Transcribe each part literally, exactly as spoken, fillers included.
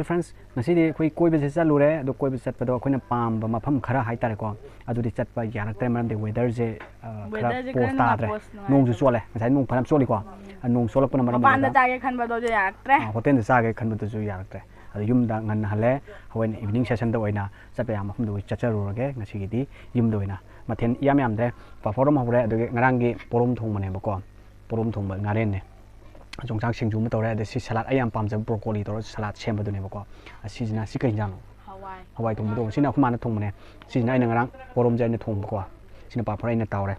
Friends, ꯉꯁꯤꯗꯤ ꯑꯩꯈꯣꯏ ꯀꯣꯏꯕꯁꯦ ꯆꯠꯂꯨꯔꯦ꯫ ꯑꯗꯣ ꯀꯣꯏꯕ ꯆꯠꯄꯗꯣ ꯑꯩꯈꯣꯏꯅ ꯄꯥꯝꯕ ꯃꯐꯝ ꯈꯔ ꯍꯥꯏꯇꯥꯔꯦꯀꯣ, ꯑꯗꯨꯗꯤ ꯆꯠꯄ ꯌꯥꯔꯛꯇ꯭ꯔꯦ, ꯃꯔꯝꯗꯤ weatherꯁꯦ, ꯑ, ꯈꯔ Weatherꯁꯦ post ꯈꯔ ꯇꯥꯗ꯭ꯔꯦ꯫ Post ꯅꯨꯡꯉꯥꯏꯇꯦ꯫ ꯅꯣꯡꯁꯨ ꯆꯣꯠꯂꯦ, ꯉꯁꯥꯏ ꯅꯣꯡ ꯐꯅꯌꯥꯝ ꯆꯣꯠꯂꯤꯀꯣ꯫ ꯑ, ꯅꯣꯡ ꯆꯣꯠꯂꯛꯄꯅ ꯃꯔꯝ ꯃꯄꯥꯟꯗ ꯑꯣꯏꯔꯒ, ꯆꯥꯒꯦ ꯈꯟꯕꯗꯣ ꯑꯗꯨ ꯌꯥꯔꯛꯇ꯭ꯔꯦ꯫ ꯑ, hotelꯗ ꯆꯥꯒꯦ ꯈꯟꯕꯗꯨꯁꯨ ꯌꯥꯔꯛꯇ꯭ꯔꯦ꯫ ꯑꯗꯣ ꯌꯨꯝꯗ ꯉꯟꯅ ꯍꯜꯂꯦ꯫ ꯍꯣꯔꯦꯟ evening sessionꯗ ꯑꯣꯏꯅ ꯆꯠꯄ ꯌꯥꯕ ꯃꯐꯝꯗ ꯑꯣꯏ ꯆꯠꯆꯔꯨꯔꯒꯦ꯫ ꯉꯁꯤꯒꯤꯗꯤ ꯌꯨꯝꯗ ꯑꯣꯏꯅ ꯃꯊꯦꯜ ꯏꯌꯥꯝ ꯌꯥꯝꯗ꯭ꯔꯦ꯫ ꯄꯥꯐꯣꯔ ꯑꯃ ꯍꯧꯔꯦ, ꯑꯗꯨꯒ ꯉꯔꯥꯡꯒꯤ ꯄꯣꯔꯣꯝ ꯊꯣꯡꯕꯅꯦꯕꯀꯣ꯫ ꯄꯣꯔꯣꯝ ꯊꯣꯡꯕ ꯉꯥꯔꯦꯟꯅꯦ꯫ ꯌꯣꯡꯆꯥꯛ ꯁꯤꯡꯖꯨ ꯑꯃ ꯇꯧꯔꯦ꯫ ꯑꯗꯩ ꯁꯤ salad, ꯑꯩ ꯌꯥꯝ ꯄꯥꯝꯖꯕ broccoli ꯇꯧꯔꯒ salad ꯁꯦꯝꯕꯗꯨꯅꯦꯕꯀꯣ꯫ ꯑꯁꯤꯁꯤꯅ, ꯁꯤ ꯀꯩ ꯏꯟꯖꯥꯡꯅꯣ? ꯍꯋꯥꯏ꯫ ꯍꯋꯥꯏ ꯊꯣꯡꯕꯗꯣ꯫ ꯁꯤꯅ ꯑꯩꯈꯣꯏ ꯃꯥꯅ ꯊꯣꯡꯕꯅꯦ꯫ ꯁꯤꯁꯤꯅ ꯑꯩꯅ ꯉꯔꯥꯡ ꯄꯣꯔꯣꯝꯁꯦ ꯑꯩꯅ ꯊꯣꯡꯕꯀꯣ꯫ ꯁꯤꯅ ꯄꯥꯐꯣꯔ ꯑꯩꯅ ꯇꯥꯎꯔꯦ꯫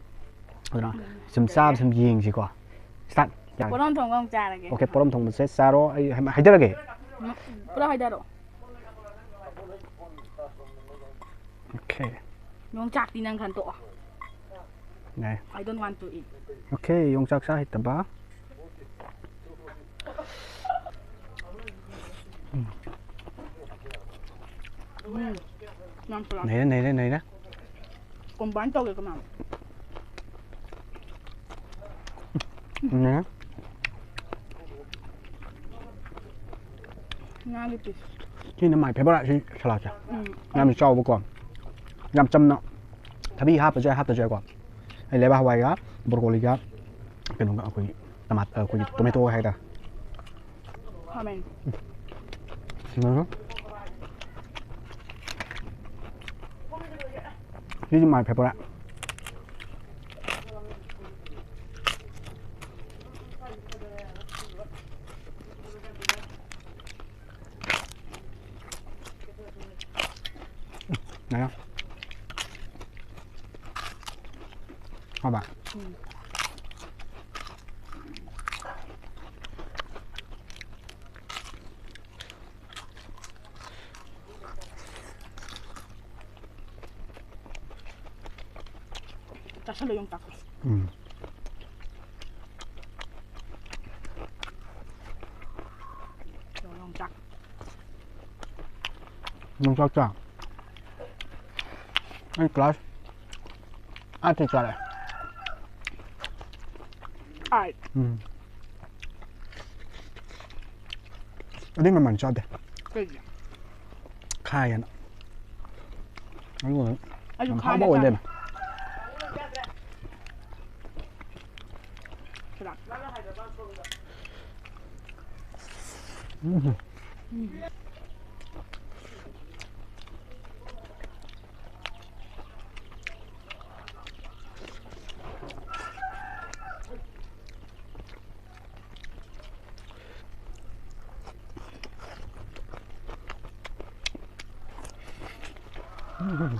ꯑꯗꯨꯅ ꯁꯨꯝ ꯆꯥꯕ ꯁꯨꯝ ꯌꯦꯡꯁꯤꯀꯣ꯫ Start꯫ ꯌꯥꯔꯦ꯫ ꯄꯣꯔꯣꯝ ꯊꯣꯡꯕ ꯑꯃꯨꯛ ꯆꯥꯔꯒꯦ꯫ Okay, ꯄꯣꯔꯣꯝ ꯊꯣꯡꯕꯁꯦ ꯆꯥꯔꯣ꯫ ꯑꯩ ꯍꯥꯏ-, ꯍꯥꯏꯖꯔꯒꯦ꯫ ꯎꯝ, ꯄꯨꯂꯞ ꯍꯥꯏꯗꯔꯣ꯫ Okay꯫ ꯌꯣꯡꯆꯥꯛꯇꯤ ꯅꯪ ꯈꯟꯇꯣꯛꯑꯣ꯫ ꯌꯥꯏ꯫ I don't want to eat꯫ Okay, ꯌꯣꯡꯆꯥꯛ ꯆꯥ ꯍꯩꯇꯕ꯫ ꯎꯝ꯫ ꯌꯥꯝ ꯄꯨꯔꯥ꯫ ꯅꯩꯔꯦ, ꯅꯩꯔꯦ, ꯅꯩꯔꯦ꯫ Combine ꯇꯧꯒꯦ ꯀꯃꯥꯏꯅ? ꯅꯩꯔꯦ꯫ ꯉꯥꯒꯤ piece꯫ ꯁꯤꯅ my favorite, ꯁꯤ saladꯁꯦ꯫ ꯎꯝ꯫ ꯌꯥꯝꯅ ꯆꯥꯎꯕꯀꯣ꯫ ꯌꯥꯝ ꯆꯝꯅ꯫ ꯊꯕꯤ ꯍꯥꯞꯄꯁꯨ ꯌꯥꯏ, ꯍꯥꯞꯇꯁꯨ ꯌꯥꯏꯀꯣ꯫ ꯑꯩ ꯂꯩꯕꯥꯛ ꯍꯋꯥꯏꯒ, brocoliꯒ, ꯀꯩꯅꯣꯒ, ꯑꯩꯈꯣꯏꯒꯤ tomato, ꯑꯩꯈꯣꯏꯒꯤ tomatoꯒ ꯍꯥꯏꯇꯥꯔꯦ꯫ ꯈꯥꯃꯦꯟ꯫ ꯎꯝ꯫ This is my favorite꯫ ꯌꯥꯔꯦ꯫ ꯍꯥꯎꯕ? ꯎꯝ꯫ ꯆꯥꯁꯜꯂꯣ ꯌꯣꯡꯆꯥꯛꯇꯣ꯫ ꯎꯝ꯫ ꯌꯣꯡꯆꯥꯛ꯫ ꯌꯣꯡꯆꯥꯛ ꯆꯥ꯫ ꯑꯩ class eightꯇ ꯆꯥꯔꯛꯑꯦ꯫ Eight꯫ ꯎꯝ꯫ ꯑꯗꯨꯏ ꯃꯃꯥꯡ ꯆꯥꯗꯦ꯫ ꯈꯥꯏꯌꯦꯅ꯫ ꯑꯗꯨꯒ ꯑꯩꯁꯨ ꯌꯥꯝ ꯈꯥꯏꯔ ꯍꯥꯎꯕ ꯑꯣꯏ ꯆꯥꯒꯦ꯫ ꯂꯩꯔꯝꯃꯦ꯫ ꯁꯤꯗ꯫ ꯎꯝ꯫ ꯎꯝ꯫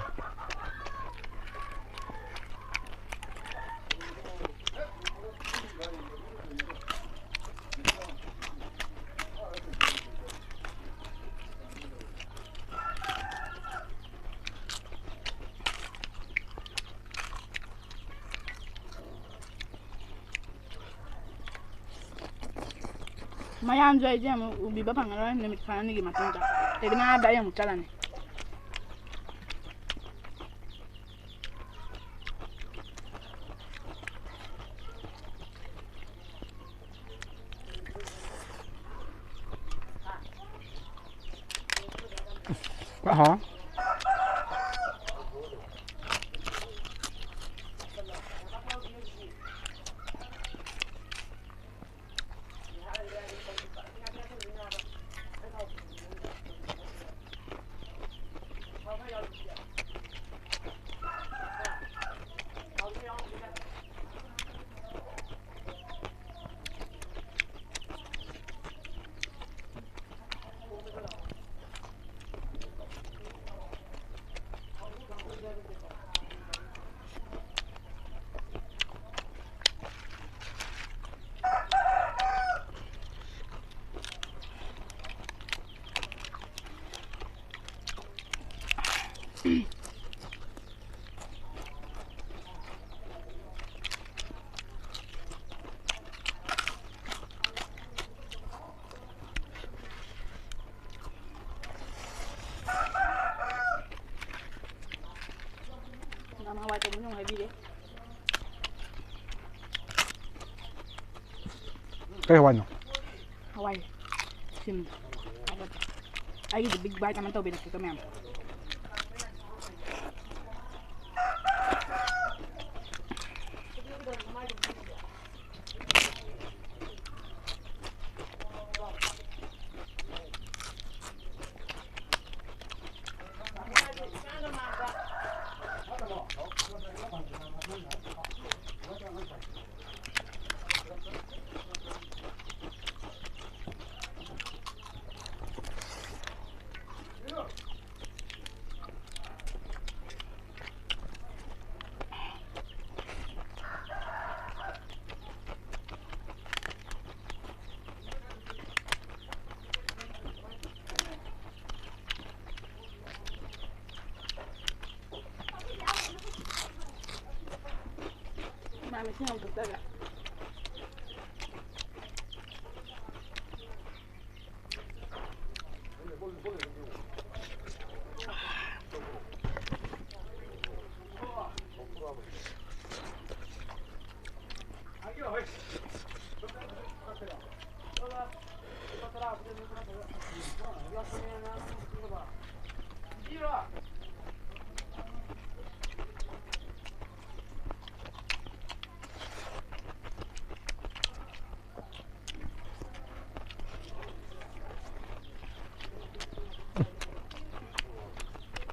ꯃꯌꯥꯝꯁꯨ ꯑꯩꯁꯦ ꯑꯃꯨꯛ ꯎꯕꯤꯕ ꯐꯪꯉꯔꯣꯏ ꯅꯨꯃꯤꯠ ꯈꯔꯅꯤꯒꯤ ꯃꯇꯨꯡꯗ꯫ ꯀꯩꯒꯤꯅꯣ ꯍꯥꯏꯕꯗ ꯑꯩ ꯑꯃꯨꯛ ꯆꯠꯂꯅꯤ꯫ ꯑꯍꯥ꯫ ꯀꯩ ꯍꯋꯥꯏꯅꯣ? ꯍꯋꯥꯏ ꯁꯤꯝꯗꯣ꯫ ꯑꯩꯒꯤꯗꯤ big bite ꯑꯃ ꯇꯧꯕꯤꯔꯛꯀꯦꯀꯣ ꯃꯌꯥꯝ꯫ ꯏꯃꯥꯅ ꯏꯁꯤꯡ ꯑꯃꯨꯛ ꯊꯛꯆꯒꯦ꯫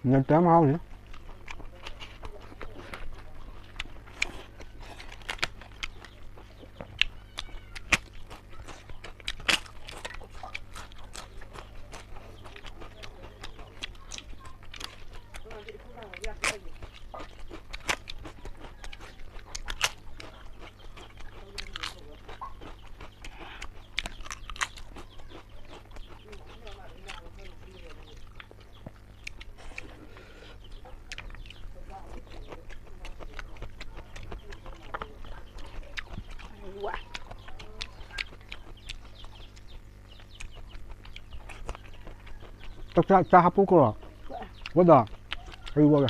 ꯅꯠꯇꯦ ꯌꯥꯝ ꯍꯥꯎꯅꯤ꯫ ꯆꯥꯛ ꯆꯥ, ꯆꯥ ꯍꯥꯞꯄꯨꯀꯣ꯫ ꯍꯣꯏꯗ꯫ ꯑꯩ ꯋꯥꯒꯦ꯫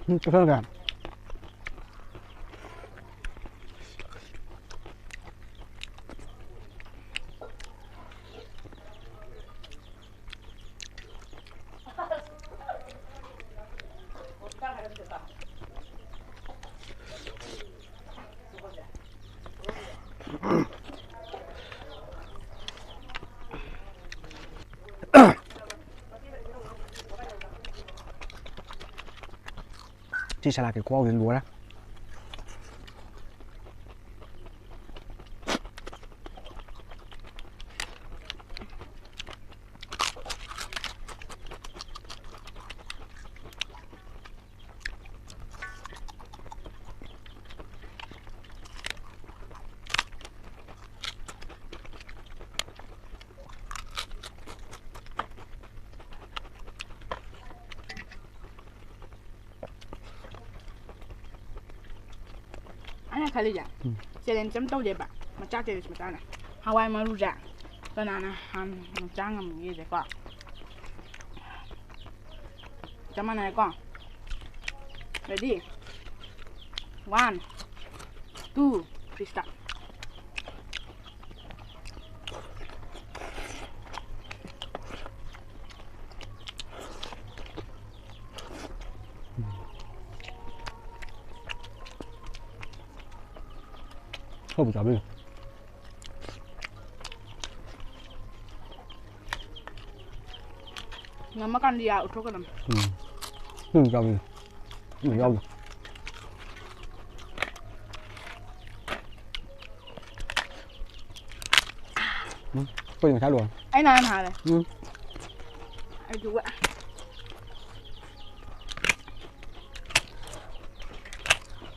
ꯎꯝ, ꯆꯠꯊꯔꯒꯦ꯫ ꯁꯤ ꯁꯂꯥꯠꯀꯤ ꯈꯨꯍꯥꯎꯁꯤ ꯂꯣꯏꯔꯦ꯫ ꯑꯩꯅ ꯈꯜꯂꯤꯁꯦ, ꯎꯝ꯫ Challenge ꯑꯃ ꯇꯧꯁꯦꯕ, ꯃꯆꯥ challenge ꯃꯆꯥꯅ꯫ ꯍꯋꯥꯏ ꯃꯔꯨꯁꯦ ꯀꯅꯥꯅ ꯍꯥꯟꯅ ꯆꯥ ꯉꯝꯒꯦꯁꯦꯀꯣ꯫ ꯆꯞ ꯃꯥꯟꯅꯔꯦꯀꯣ? Ready? One, two, three, start. ꯍꯧꯕ ꯆꯥꯕꯤꯌꯨ꯫ ꯉꯝꯃꯀꯥꯟꯗ ꯌꯥ ꯎꯠꯊꯣꯛꯀꯗꯕꯅꯤ꯫ ꯎꯝ꯫ ꯎꯝ, ꯆꯥꯕꯤꯌꯨ꯫ ꯎꯝ, ꯌꯥꯎꯗꯦ꯫ ꯎꯝ, ꯑꯩꯈꯣꯏꯗꯤ ꯉꯁꯥꯏ ꯂꯣꯏꯔꯦ꯫ ꯑꯩꯅ ꯍꯥꯟꯅ ꯍꯥꯜꯂꯦ꯫ ꯎꯝ꯫ ꯑꯩꯗꯤ ꯋꯥ-,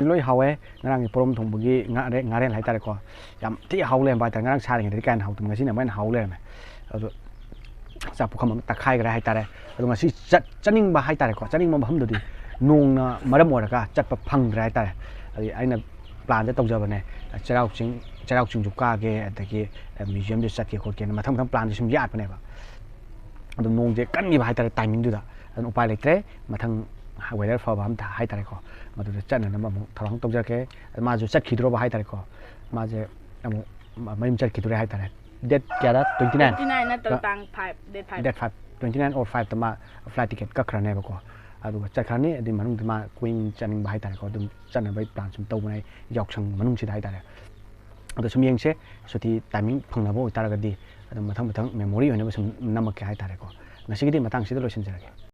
ꯂꯣꯏ ꯍꯥꯎꯋꯦ꯫ ꯉꯔꯥꯡꯒꯤ ꯄꯣꯔꯣꯝ ꯊꯣꯡꯕꯒꯤ ꯉꯥꯔꯦ-, ꯉꯥꯔꯦꯟ ꯍꯥꯏꯇꯥꯔꯦꯀꯣ꯫ ꯌꯥꯝ ꯊꯤ ꯍꯥꯎ ꯂꯩꯔꯝꯕ ꯍꯥꯏꯇꯥꯔꯦ꯫ ꯉꯔꯥꯡ ꯁꯥꯔꯤꯉꯩꯗꯗꯤ ꯀꯥ ꯍꯦꯟꯅ ꯍꯥꯎꯇꯕꯅꯤ, ꯉꯁꯤꯅ ꯑꯃꯨꯛ ꯍꯦꯟꯅ ꯍꯥꯎ ꯂꯩꯔꯝꯃꯦ꯫ ꯑꯗꯣ ꯆꯥꯛ ꯄꯨꯈꯝ ꯑꯃ ꯇꯛꯈꯥꯏꯈ꯭ꯔꯦ ꯍꯥꯏꯇꯥꯔꯦ꯫ ꯑꯗꯣ ꯉꯁꯤ ꯆꯠ-, ꯆꯠꯅꯤꯡꯕ ꯍꯥꯏꯇꯥꯔꯦꯀꯣ, ꯆꯠꯅꯤꯡꯕ ꯃꯐꯝꯗꯨꯗꯤ ꯅꯣꯡꯅ ꯃꯔꯝ ꯑꯣꯏꯔꯒ ꯆꯠꯄ ꯐꯪꯗ꯭ꯔꯦ ꯍꯥꯏꯇꯥꯔꯦ꯫ ꯑꯗꯨꯗꯤ ꯑꯩꯅ planꯁꯦ ꯇꯧꯖꯕꯅꯦ, ꯆꯩꯔꯥꯎ ꯆꯤꯡ, ꯆꯩꯔꯥꯎ ꯆꯤꯡꯁꯨ ꯀꯥꯒꯦ, ꯑꯗꯒꯤ museumꯗ ꯆꯠꯀꯦ ꯈꯣꯠꯀꯦꯅ ꯃꯊꯪ ꯃꯊꯪ planꯁꯦ ꯁꯨꯝ ꯌꯥꯠꯄꯅꯦꯕ꯫ ꯑꯗꯣ ꯅꯣꯡꯁꯦ ꯀꯟꯈꯤꯕ ꯍꯥꯏꯇꯥꯔꯦ timingꯗꯨꯗ, ꯑꯗꯨꯅ ꯎꯄꯥꯏ ꯂꯩꯇ꯭ꯔꯦ꯫ ꯃꯊꯪ ꯋꯦꯗꯔ ꯐꯕ ꯑꯝꯇ ꯍꯥꯏꯇꯥꯔꯦꯀꯣ, ꯃꯗꯨꯗ ꯆꯠꯅꯅꯕ ꯑꯃꯨꯛ ꯊꯧꯔꯥꯡ ꯇꯧꯖꯔꯛꯀꯦ꯫ ꯃꯥꯁꯨ ꯆꯠꯈꯤꯗ꯭ꯔꯣꯕ ꯍꯥꯏꯇꯥꯔꯦꯀꯣ, ꯃꯥꯁꯦ ꯑꯃꯨꯛ ꯃꯌꯨꯝ ꯆꯠꯈꯤꯗꯣꯔꯦ ꯍꯥꯏꯇꯥꯔꯦ꯫ ꯗꯦꯠ ꯀꯌꯥꯗ? Twenty nine? Twenty nine ꯅꯠꯇ꯭ꯔꯒ ꯇꯥꯡ five, date five꯫ Date five, twenty nine or fiveꯇ ꯃꯥ ꯐ꯭ꯂꯥꯏꯠ ꯇꯤꯀꯦꯠ ꯀꯛꯈ꯭ꯔꯅꯦꯕꯀꯣ꯫ ꯑꯗꯨꯒ ꯆꯠꯈ꯭ꯔꯅꯤ꯫ ꯑꯗꯨꯒꯤ ꯃꯅꯨꯡꯗ ꯃꯥ ꯀꯣꯏꯅꯤꯡ ꯆꯠꯅꯤꯡꯕ ꯍꯥꯏꯇꯥꯔꯦꯀꯣ, ꯑꯗꯨꯝ ꯆꯠꯅꯕꯒꯤ ꯄ꯭ꯂꯥꯟ ꯁꯨꯝ ꯇꯧꯕꯅꯦ, ꯌꯥꯎꯁꯪ ꯃꯅꯨꯡꯁꯤꯗ ꯍꯥꯏꯇꯥꯔꯦ꯫ ꯑꯗꯣ ꯁꯨꯝ ꯌꯦꯡꯁꯦ, ꯁꯨꯇꯤ ꯇꯥꯏꯃꯤꯡ ꯐꯪꯅꯕ ꯑꯣꯏꯇꯥꯔꯒꯗꯤ ꯑꯗꯨꯝ ꯃꯊꯪ ꯃꯊꯪ ꯃꯦꯃꯣꯔꯤ ꯑꯣꯏꯅꯕ ꯁꯨꯝ ꯅꯝꯃꯛꯀꯦ ꯍꯥꯏꯇꯥꯔꯦꯀꯣ꯫ ꯉꯁꯤꯒꯤꯗꯤ ꯃꯇꯥꯡꯁꯤꯗ ꯂꯣꯏꯁꯤꯟꯖꯔꯒꯦ꯫